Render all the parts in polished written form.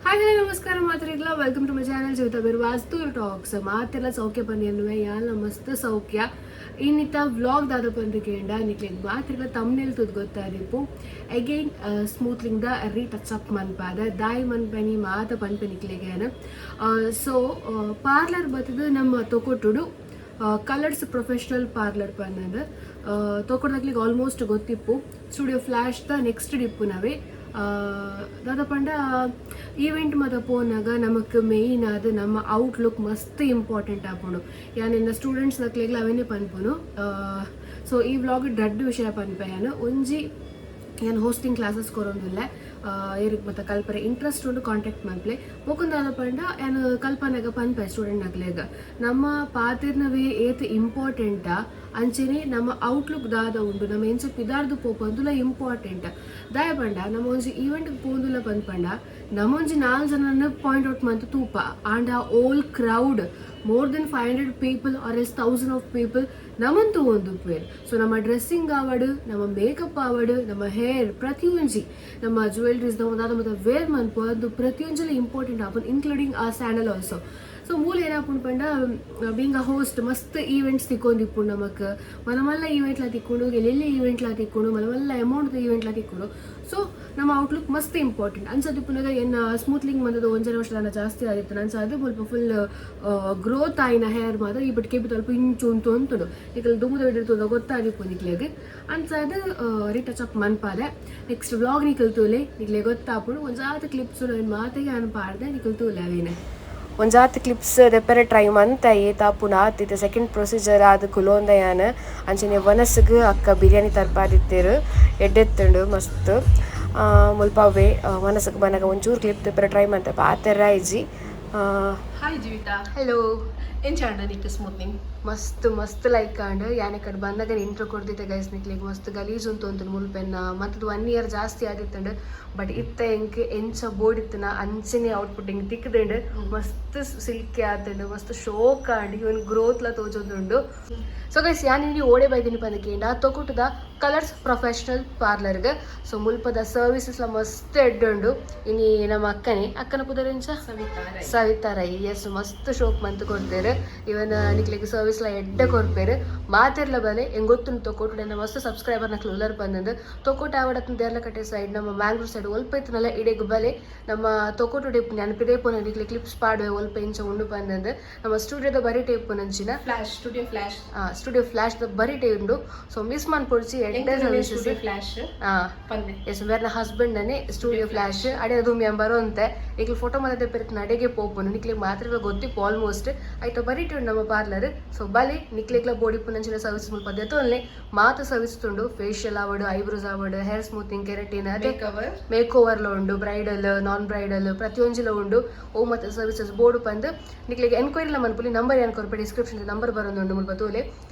Hi, hello, ನಮಸ್ಕಾರ ಮಾತ್ರಿಗ್ಲ. Welcome to my channel Jeevitha ಬಿರ್ವಾಸ್ tour talks. ಮಾತೆಲ್ಲ ಸೌಖ್ಯ ಬಂದಿನ್ನುವೆ, ಯಾಲ ಮಸ್ತ್ ಸೌಖ್ಯ. ಇನ್ನಿತ ವ್ಲಾಗ್ ದಾದ ಬಂದು ಕೇಂಡ ನಿಕ್ಲೆಗ್ ಮಾತ್ರಿಗ್ಲ ತಮ್ನೆಲ್ ತುದ್ ಗೊತ್ತಾದಿಪ್ಪು. Again smoothing the retouch up ಮನ್ಪಾದ ದಾಯಿ ಮನ್ಪನಿ ಮಾತ ಪನ್ಪೆ ನಿಕ್ಲೆಗೆ. ಸೊ ಪಾರ್ಲರ್ ಬತ್ತದು ನಮ್ಮ ತೊಕೊಟುಡು ಕಲರ್ಸ್ ಪ್ರೊಫೆಷನಲ್ ಪಾರ್ಲರ್ ಪನ್ನದು. ತೊಕೊಡ್ದಾಗ್ಲಿಗೆ ಆಲ್ಮೋಸ್ಟ್ ಗೊತ್ತಿಪ್ಪು. ಸ್ಟುಡಿಯೋ ಫ್ಲ್ಯಾಶ್ the next ಡಿಪ್ಪು ನಾವೇ. ದಾದ ಪಂಡ ಈವೆಂಟ್ ಮತ ಪೋನಾಗ ನಮಕ್ ಮೇಯ್ನ್ ಆದ್ ನಮ್ಮ ಔಟ್ಲುಕ್ ಮಸ್ತ್ ಇಂಪಾರ್ಟೆಂಟ್ ಆಪುಂಡು. ಯಾನ್ ಎನ್ನ ಸ್ಟೂಡೆಂಟ್ಸ್ ನಕ್ಲೆಗ್ಲ ಅವೇನೆ ಪನ್ಪುನು. ಸೊ ಈ ವ್ಲಾಗ್ ರಡ್ಡ್ ವಿಷಯ ಪನ್ಪೆ ಯಾನ್. ಒಂಜಿ, ಯಾನ್ ಹೋಸ್ಟಿಂಗ್ ಕ್ಲಾಸಸ್ ಕೊರೊಂದುಲ್ಲೆ. ಏರಿಗ್ ಮತ್ತ ಕಲ್ಪರೆ ಇಂಟ್ರೆಸ್ಟ್ ಉಂಡು, ಕಾಂಟ್ಯಾಕ್ಟ್ ಮಲ್ಪಲೆ. ಬೊಕೊಂದಾದ ಪಂಡ, ಯಾನ್ ಕಲ್ಪನಾಗ ಪನ್ಪೆ ಸ್ಟೂಡೆಂಟ್ ನಕ್ಲೆಗ್, ನಮ್ಮ ಪಾತೆರ್ನವೇ ಏತ್ ಇಂಪಾರ್ಟೆಂಟಾ ಅಂಚೆನೆ ನಮ್ಮ ಔಟ್ಲುಕ್ ದಾದ ಉಂಡು, ನಮ್ಮ ಎಂಚ ಪಿದಾರ್ದು ಪೋಪಂದುಲ ಇಂಪಾರ್ಟೆಂಟ್. ದಾಯ ಪಂಡ ನಮ್ಮ ಒಂಜಿ ಈವೆಂಟ್ ಪೋಂದುಲ ಪನ್ಪಂಡ ನಮ್ಮೊಂಜಿ ನಾಲ್ ಜನನ ಪಾಯಿಂಟ್ ಔಟ್ ಮಂತ್ ತೂಪ. ಆಂಡ whole crowd, more than 500 people or else thousand of people ನಮನ್ ತೂವೊಂದುಪ್ಪುವೆರ್. ಸೊ ನಮ್ಮ ಡ್ರೆಸ್ಸಿಂಗ್ ಆವಡ್, ನಮ್ಮ ಮೇಕಪ್ ಆವಡ್, ನಮ್ಮ ಹೇರ್, ಪ್ರತಿಯೊಂಜಿ ನಮ್ಮ ಜ್ಯುವೆಲ್ರೀಸ್ ದಾದ ಮತ್ತೆ ವೇರ್ ಮನ್ಪು, ಅದು ಪ್ರತಿಯೊಂಜಿಲ ಇಂಪಾರ್ಟೆಂಟ್ ಆಪುಂಡು, ಇನ್ಕ್ಲೂಡಿಂಗ್ ಆ ಸ್ಯಾಂಡಲ್ ಆಲ್ಸೋ. ಸೊ ಮೂಲ ಏನಾಪುಂಡು ಪಂಡ, ಬೀಂಗ್ ಅ ಹೋಸ್ಟ್ ಮಸ್ತ್ ಈವೆಂಟ್ಸ್ ತಿಕ್ಕೊಂದಿಪ್ಪುಂಡು ನಮಕ್. ಮಲ್ಲ ಮಲ್ಲ ಈವೆಂಟ್ಲ ತಿಕ್ಕೊಂಡು, ಎಲ್ಲೆಲ್ಲಿ ಈವೆಂಟ್ಲ ತಿಕ್ಕೊಂಡು, ಮಲ್ಲ ಮಲ್ಲ ಅಮೌಂಟ್ ಈವೆಂಟ್ಲ ತಿಕ್ಕೊಂಡು. ಸೊ ನಮ್ಮ ಔಟ್ಲುಕ್ ಮಸ್ತ್ ಇಂಪಾರ್ಟೆಂಟ್ ಅನ್ಸದಿಪ್ಪುನಾಗ ಎನ್ನ ಸ್ಮೂತ್ಲಿಂಗ್ ಬಂದದ್ದು 1.5 ವರ್ಷದ ಜಾಸ್ತಿ ಆಗಿತ್ತು. ನನ್ಸ ಅದು ಸ್ವಲ್ಪ ಫುಲ್ ಗ್ರೋತ್ ಆಯಿನ ಹೇರ್ ಮಾತ್ರ ಈ ಬಟ್ ಕೆಬಿ ತಲ್ಪ ಇಂಚು ಉಂಟು ಅಂತುಂಡು. ನಿಕಲ್ ದುಂಬುದ ಹಿಡಿದು ಗೊತ್ತಾದಿಪ್ಪು ನಿಕ್ಲೆಗ್. ಅನ್ಸದು ರೀಟಚ್ ಅಪ್ ಮನ್ಪಾದೆ. ನೆಕ್ಸ್ಟ್ ವ್ಲಾಗ್ ನಿಕಲ್ ತೂಲೆ, ನಿಕ್ಲೆ ಗೊತ್ತಾಪುಂಡು. ಒಂಜಾತ ಕ್ಲಿಪ್ಸ್ ಮಾತೆಗೆ ಅನ್ಪಾಡ್ದೆ, ನಿಕಲ್ ತೂಲೆ ಅವೇನೆ. ಒಂಜಾತ್ ಕ್ಲಿಪ್ಸ್ ದೆಪ್ಪರೆ ಟ್ರೈ ಮಂತ, ಏತಾಪುಂಡು ಆತಿತ್ತೆ. ಸೆಕೆಂಡ್ ಪ್ರೊಸೀಜರ್ ಆದ್ ಕುಲೋಂದ ಯಾನ್. ಅಂಚನೆ ವನಸ್ಗ್ ಅಕ್ಕ ಬಿರಿಯಾನಿ ತರ್ಪಾದಿತ್ತೇರು, ಎಡ್ಡೆತ್ತುಂಡು ಮಸ್ತ್. ಮುಲ್ಪ ಅವೇ ವನಸ್ಗ್ ಬನ್ನಗ ಒಂಚೂರು ಕ್ಲಿಪ್ ದೆಪ್ಪರೆ ಟ್ರೈ ಮಂತೆ, ಪಾತೆರ ಇಜ್ಜಿ. ಹಾಯ್ ಜೀವಿತಾ. ಹಲೋ. ಎಂಚಾಂಡ ನಿಕ್ ಸ್ಮೂತ್ನಿಂಗ್? ಮಸ್ತ್ ಮಸ್ತ್ ಲೈಕ್ ಆಂಡ್. ಯಾನೆ ಕಡೆ ಬಂದಾಗ ಇಂಟ್ರೋ ಕೊಡ್ದಿತ್ತೆ ಗೈಸ್ ನಿಕ್ಲೆಗ್. ಮಸ್ತ್ ಗಲೀಜ್ ಉಂತು ಉಂತು ಮುಲ್ಪೆನ್ನ ಮತ್ತದು ಒನ್ ಇಯರ್ ಜಾಸ್ತಿ ಆದಿತ್ತಂಡು. ಬಟ್ ಇತ್ತ ಎಂಕ್ ಎಂಚ ಬೋಡಿತ್ತನ ಅಂಚನೆ ಔಟ್ಪುಟ್ ಎಂಕ್ ತಿಕ್ಕದಂಡು. ಮಸ್ತ್ ಸಿಲ್ಕಿ ಆತಂಡು, ಮಸ್ತ್ ಶೋಕ್ ಆಂಡ್, ಇವನ್ ಗ್ರೋತ್ಲ ತೋಜೊಂದುಂಡು. ಸೊ ಗೈಸ್, ಯಾನ್ ಇನಿ ಓಡೆ ಬೈದಿನಿ ಪಂದ್ ತೊಕುಟದ ಕಲರ್ಸ್ ಪ್ರೊಫೆಷನಲ್ ಪಾರ್ಲರ್ಗ್. ಸೊ ಮುಲ್ಪದ ಸರ್ವಿಸಸ್ ಲ ಮಸ್ತ್ ಎಡ್ಡುಂಡು. ಇನಿ ನಮ್ಮ ಅಕ್ಕನೆ, ಅಕ್ಕನ ಪುದರೆಂಚ? ಸವಿತಾ ರೈ. ಸವಿತಾ ರೈ, ಎಸ್. ಮಸ್ತ್ ಶೋಕ್ ಮಂತ್ ಕೊಡ್ತೇರು. ಇವನ್ ನಿಕ್ಲೆಗ್ ಸರ್ವಿಸ್ ಲ ಎಡ್ಡೆ ಕೊರ್ಪೇರು. ಮಾತೆರ್ಲ ಬಲೆ. ಎಂಗ್ ಗೊತ್ತುಂಡು ತೊಕೋಟು ಮಸ್ತ್ ಸಬ್ಸ್ಕ್ರೈಬರ್ ನಕ್ಲು ಉಲ್ಲರ್ ಬಂದಂದು. ತೊಕೋಟ ಆವಡತ್ನ ದೇರ್ಲಕಟ್ಟೆ ಸೈಡ್, ನಮ್ಮ ಮ್ಯಾಂಗ್ಳೂರ್ ಸೈಡ್ ಒಲ್ಪ ಇತ್ತನಲ್ಲ ಇಡೆಗ್ ಬಲೆ. ನಮ್ಮ ತೊಕೋಟು ಡಿಪ್ಪು ನೆನಪಿದೆ ಪೋನ, ನಿಕ್ಲೆ ಕ್ಲಿಪ್ಸ್ ಪಾಡುವೆ ಒಲ್ಪ ಇಂಚ ಉಂಡು ಬಂದಂದು. ನಮ್ಮ ಸ್ಟುಡಿಯೋದ ಬರಿ tape ನಂಚಿನ flash, studio flash. Studio flash the ಬರಿ ಉಂಡು. ಸೊ ಮಿಸ್ ಮನ್ಪೊಡ್ಚಿ, ಎಡ್ಡೆ ಸರ್ವಿಸಸ್. ಸ್ಟುಡಿಯೋ ಫ್ಲಾಶ್ ಪಂದೆ. ಎಸ್, ಬೇರೆ ಹಸ್ಬೆಂಡ್ ನನೆ ಸ್ಟುಡಿಯೋ ಫ್ಲಾಶ್ ಅಡೆ ಅದು ಬರೋಂತೆ. ಈಗ ಫೋಟೋ ಮತ್ತೆ ಪೆರ್ತ್ ನಡೆಗೆ ಪೋಪುನು. ನಿಕ್ಲೆಗ್ ಮಾತ್ರ ಗೊತ್ತಿಪ್ಪು ಆಲ್ಮೋಸ್ಟ್ ಆಯ್ತು. ಬರಿಟು ನಮ್ಮ ಪಾರ್ಲರ್. ಸೊ ಬಲೆ, ನಿಕ್ಲೆಗ್ಲ ಬೋಡಿ ನಂಚಿನ ಸರ್ವಿಸ್ ಮುಲ್ಪ ದೆತೊನ್ಲೆ. ಮಾತ ಸರ್ವಿಸ್ ಉಂಡು, ಫೇಶಿಯಲ್ ಆವಡ್, ಐಬ್ರೋಸ್ ಆವಡ್, ಹೇರ್ ಸ್ಮೂತಿಂಗ್, ಕೆರಟಿನ್, ಅದೇ ಮೇಕವರ್. ಮೇಕ್ ಓವರ್ಲ ಉಂಡು, ಬ್ರೈಡಲ್, ನಾನ್ ಬ್ರೈಡಲ್ ಪ್ರತಿಯೊಂಜಿಲ ಉಂಡು. ಓ ಮತ್ತೆ ಸರ್ವಿಸಸ್ ಬೋರ್ಡು ಪಂದ್ ನಿಕ್ಲೆಗ್ ಎನ್ಕ್ವೈರಿಲ ಮನ್ಪುಲಿ. ನಂಬರ್ ಏನು ಕೊರ್ಪೆ, ಡಿಸ್ಕ್ರಿಪ್ಷನ್ ನಂಬರ್ ಬರೋದುಂಡು. ಮುಲ್ಪ ತೂಲೆ,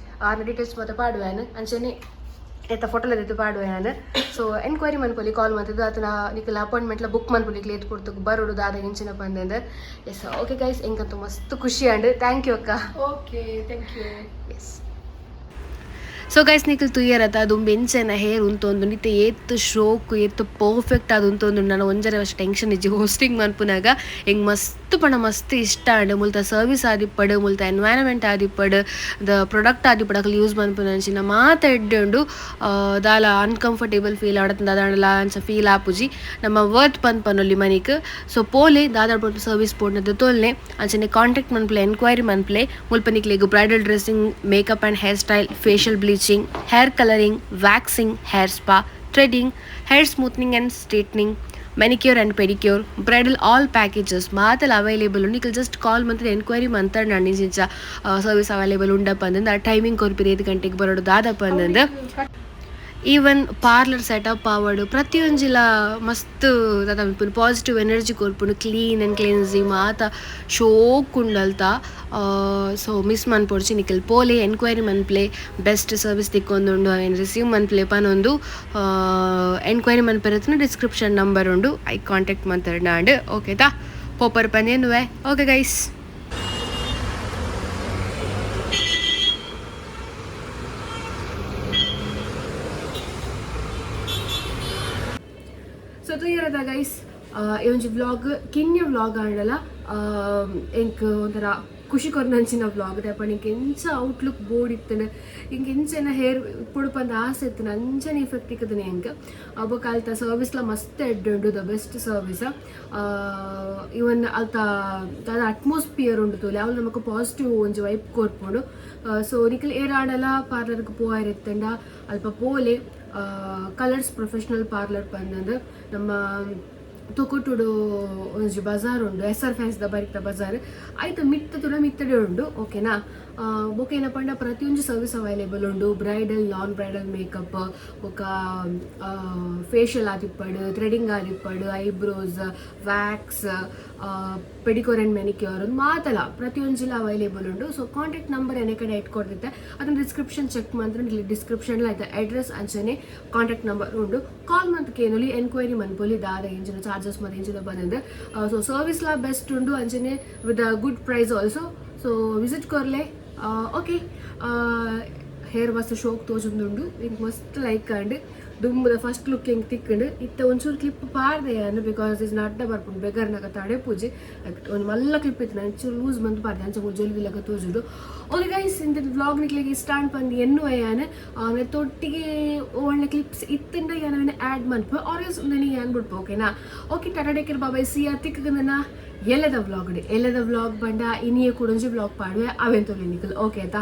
ಆರ್ನ ಡೀಟೇಲ್ಸ್ ಮತ್ತೆ ಪಾಡುವೆ. ಅಂಚನೆ ಎತ್ತ ಫೋಟೋಲ ದೆತ್ತು ಪಾಡುವೆ ಯಾನ್. ಸೊ ಎನ್ಕ್ವೈರಿ ಮನ್ಪೊಲಿ, ಕಾಲ್ ಮಂತುದು ಆತನ ನಿಕಲ್ ಅಪಾಯಿಂಟ್ಮೆಂಟ್ಲ ಬುಕ್ ಮನ್ಪೊಲಿ. ಲೇಟ್ ಪೊರ್ತುಗು ಬರೋಡು ದಾದ ಎಂಚಿನ ಪಂದಂದು. ಎಸ್, ಓಕೆ ಗೈಸ್, ಎಂಕಂತೂ ಮಸ್ತ್ ಖುಷಿ ಆಂಡ್. Thank you ಅಕ್ಕ. Okay, thank you. S, so guys, ನಿಕಲ್ ತುಯ್ಯರತ ದುಂಬು ಎಂಚೆನ ಹೇರ್ ಉಂತೊಂದು, ನಿತ್ತೆ ಏತ್ ಶೋಕ್, ಏತ್ ಪರ್ಫೆಕ್ಟ್ ಅದು ಉಂತೊಂದು. ನಾನು 1.5 ವರ್ಷ ಟೆನ್ಷನ್ ಇಜ್ಜಿ ಹೋಸ್ಟಿಂಗ್ ಮನ್ಪುನಾಗ. ಎಂಕ್ ಮಸ್ತ್ ಪಂಡ ಮಸ್ತ್ ಇಷ್ಟ ಆಂಡ್. ಮುಲ್ತ ಸರ್ವಿಸ್ ಆದಿಪ್ಪಡ್, ಮುಲ್ತ ಎನ್ವೈರನ್ಮೆಂಟ್ ಆದಿಪ್ಪಡ್, ದ ಪ್ರೊಡಕ್ಟ್ ಆದಿಪ್ಪಡ್, ಅಕಲ್ ಯೂಸ್ ಮನ್ಪುನಂಚಿನ ಮಾತ ಎಡ್ಡೆ ಉಂಡು. ದಾಲ ಅನ್ಕಂಫರ್ಟೇಬಲ್ ಫೀಲ್ ಆಡತ್ನ ದಾದಾಂಡಲ ಅಂಚ ಫೀಲ್ ಆಪುಜಿ. ನಮ್ಮ ವರ್ತ್ ಪಂದ್ ಪನೊಲಿ ಮನಿಕ್. ಸೊ ಪೋಲೆ, ದಾದ ಸರ್ವಿಸ್ ಬೋಡ್ನದ ತೋಲ್ನೆ. ಅಂಚನೆ ಕಾಂಟ್ಯಾಕ್ಟ್ ಮನ್ಪ್ಲೆ, ಎನ್ಕ್ವೈರಿ ಮನ್ಪ್ಲೆ. ಮುಲ್ಪ ನಿಕ್ಲೆಗ್ bridal dressing, makeup and hair style, facial bleaching, hair coloring, waxing, hair spa, threading, hair smoothening and straightening, manicure and pedicure, bridal all packages ಮಾತೆಲ್ಲ ಅವೈಲೇಬಲ್ ಉಂಡು. ನಿಕಲ್ ಜಸ್ಟ್ ಕಾಲ್ ಮಂತ್ ಎನ್ಕ್ವೈರಿ ಮಂತಡ್ ಇಂಚಿಂಚ service available ಉಂಡಪ್ಪ ಅಂದಂದು, ಆ ಟೈಮಿಂಗ್ ಕೊರ್ಪಿರಿ, 5 ಗಂಟೆಗೆ ಬರೋಡು ದಾದಪ್ಪ ಅಂದಂದು. ಈವನ್ ಪಾರ್ಲರ್ ಸೆಟಪ್ ಆವಡ್, ಪ್ರತಿಯೊಂಜಿಲ ಮಸ್ತ್ ದಾದ ಪಾಸಿಟಿವ್ ಎನರ್ಜಿ ಕೊರ್ಪುಂಡು. ಕ್ಲೀನ್ ಆ್ಯಂಡ್ ಕ್ಲೆನ್ಸಿ ಮಾತ ಶೋಕ್ ಉಂಡಲ್ತ. ಸೊ ಮಿಸ್ ಮನ್ಪೊಡ್ಚಿ, ನಿಕಲ್ ಪೋಲೆ, ಎನ್ಕ್ವೈರಿ ಮನ್ಪ್ಲೆ. ಬೆಸ್ಟ್ ಸರ್ವಿಸ್ ತಿಕ್ಕೊಂದುಂಡು, ಅವೆನ್ ರಿಸೀವ್ ಮನ್ಪ್ಲೆ ಪನೊಂದು ಎನ್ಕ್ವೈರಿ ಮನ್ಪೆರತ್ನ ಡಿಸ್ಕ್ರಿಪ್ಷನ್ ನಂಬರ್ ಉಂಡು, I contact ಮಂತರ್ನಾಂಡ್. ಓಕೆತಾ, ಪೋಪರ್ ಪಂದೇನುವೆ. Okay guys. ಸೊ ತೂಯರದ ಗೈಸ್, ಈ ಒಂಜಿ ವ್ಲಾಗ್ ಕಿನ್ಯ ವ್ಲಾಗ್ ಆಂಡಲ ಎಂಕ್ ಒಂಥರ ಖುಷಿ ಕೊರ್ನಂಚಿನ ವ್ಲಾಗ್. ದಾಯೆ ಎಂಕ್ ಎಂಚ ಔಟ್ಲುಕ್ ಬೋಡ್ ಇತ್ತಂಡ್, ಎಂಕ್ ಎಂಚನ ಹೇರ್ ಇಪ್ಪೊಡು ಪಂದ್ ಆಸೆ ಇತ್ತಂಡ್, ಅಂಚನೆ ಇಫೆಕ್ಟ್ ಇಕ್ಕದನೆ ಎಂಕ್. ಬೊಕ ಅಲ್ತ ಸರ್ವಿಸ್ಲ ಮಸ್ತ್ ಎಡ್ಡೆ ಉಂಡು, ದ ಬೆಸ್ಟ್ ಸರ್ವಿಸ್. ಇವನ್ ಅಲ್ತ ದಾದ ಅಟ್ಮಾಸ್ಫಿಯರ್ ಉಂಡು ತೂಲೆ, ಅವು ನಮಕ್ ಪಾಸಿಟಿವ್ ಒಂಜಿ ವೈಬ್ ಕೊರ್ಪುಂಡು. ಸೊ ನಿಕಲ್ ಏರಾಂಡಲ ಪಾರ್ಲರ್ಗ್ ಪೋಯೆರ್ ಇತ್ತಂಡ ಅಲ್ಪ ಪೋಲೆ. ಕಲರ್ಸ್ ಪ್ರೊಫೆಷನಲ್ ಪಾರ್ಲರ್ ಪಂದಂದು ನಮ್ಮ ತೊಕೊಟುಡು ಒಂಜಿ ಬಜಾರ್ ಉಂಡು, ಎಸ್ ಆರ್ ಫ್ಯಾನ್ಸ್ ದ ಬರಿತ ಬಜಾರ್, ಐತ ಮಿತ್ತ ತುಡ ಮಿತ್ತಡೆ ಉಂಡು, ಓಕೆನಾ? ಬೊಕ ಏನಪ್ಪ, ಪ್ರತಿಯೊಂಜಿ ಸರ್ವಿಸ್ ಅವೈಲೇಬಲ್ ಉಂಡು. ಬ್ರೈಡಲ್, ನಾನ್ ಬ್ರೈಡಲ್ ಮೇಕಪ್, ಬೊಕ ಫೇಶಿಯಲ್ ಆದಿಪ್ಪಡ್, ಥ್ರೆಡಿಂಗ್ ಆದಿಪ್ಪಡ್, ಐಬ್ರೋಸ್, ವ್ಯಾಕ್ಸ್, ಪೆಡಿಕ್ಯೂರ್ ಅಂಡ್ ಮೆನಿಕ್ಯೂರ್ ಮಾತಲ ಪ್ರತಿಯೊಂಜಿಲ ಅವೈಲೇಬಲ್ ಉಂಡು. ಸೊ ಕಾಂಟ್ಯಾಕ್ಟ್ ನಂಬರ್ ಎನೆ ಕಡೆ ಇಟ್ಕೊಡ್ದಿತ್ತೆ, ಅದನ್ನ ಡಿಸ್ಕ್ರಿಪ್ಷನ್ ಚೆಕ್ ಮಂತ್ರ. ಡಿಸ್ಕ್ರಿಪ್ಷನ್ ಐತೆ ಅಡ್ರೆಸ್ ಅಂಚನೆ ಕಾಂಟ್ಯಾಕ್ಟ್ ನಂಬರ್ ಉಂಡು. ಕಾಲ್ ಮಂತ್ ಕೇನೊಲಿ, ಎನ್ಕ್ವೈರಿ ಮನ್ಪೊಲಿ, ದಾದ ಎಂಚಿನ ಚಾರ್ಜಸ್ ಮತ್ತೆ ಎಂಚಿನ ಬಂದಂದು. ಸೊ ಸರ್ವಿಸ್ ಲಾ ಬೆಸ್ಟ್ ಉಂಡು, ಅಂಚನೆ with a good price also. So visit ಕೊರ್ಲೆ. ಓಕೆ, ಹೇರ್ ಮಸ್ತ್ ಶೋಕ್ ತೋಜೊಂದುಂಡು. ಇಂಕ್ ಮಸ್ತ್ ಲೈಕ್ ಆಂಡ್. ದುಂಬುದ ಫಸ್ಟ್ ಲುಕ್ ಎಂಕ್ ತಿಕ್ಕಂಡು. ಇತ್ತೆ ಒಂಚೂರು ಕ್ಲಿಪ್ ಪಾರ್ದೆ ಯಾನ್, because is ನಡ್ಡ ಬರ್ಪುಂಡು, ಬೆಗರ್ನಾಗ ತಡೆ ಪೂಜೆ. ಒಂದು ಮಲ್ಲ ಕ್ಲಿಪ್ ಇತ್ತು, ಒಂಚೂರು ಲೂಸ್ ಬಂದು ಪಾರ್ದೆ, ಅಂಚ ಜೊಲ್ದಿಲಕ ತೋಜುಂಡು. ಓಕೆ ಗೈಸ್, ಇಂತ ವ್ಲಾಗ್ ನಿಕ್ಲೆಗ್ ಇಷ್ಟ ಆಂಡ್ ಪಂದ್ ಎನ್ನುವ ಯಾನ್. ತೊಟ್ಟಿಗೆ ಒಳ್ಳೆ ಕ್ಲಿಪ್ಸ್ ಇತ್ತಂಡ ಯಾನ್ ಅವೆನ್ ಆ್ಯಡ್ ಮನ್ಪು, ಆರ್ ಎಲ್ಸ್ ಉಂದೆನೆ ಯಾನ್ ಬುಡ್ಪು, ಓಕೆನಾ? Okay, tata, take care, bye, see ya. ತಿಕ್ಕಗನ ಎಲ್ಲದ ವ್ಲಾಗ್, ಎಲ್ಲದ ವ್ಲಾಗ್ ಬಂಡ ಇನಿಯೇ ಕೂಡೊಂಜಿ ವ್ಲಾಗ್ ಪಾಡುವೆ, ಅವೆನ್ ತೊಲೆ ನಿಕಲ್. ಓಕೆ ಆಯ್ತಾ?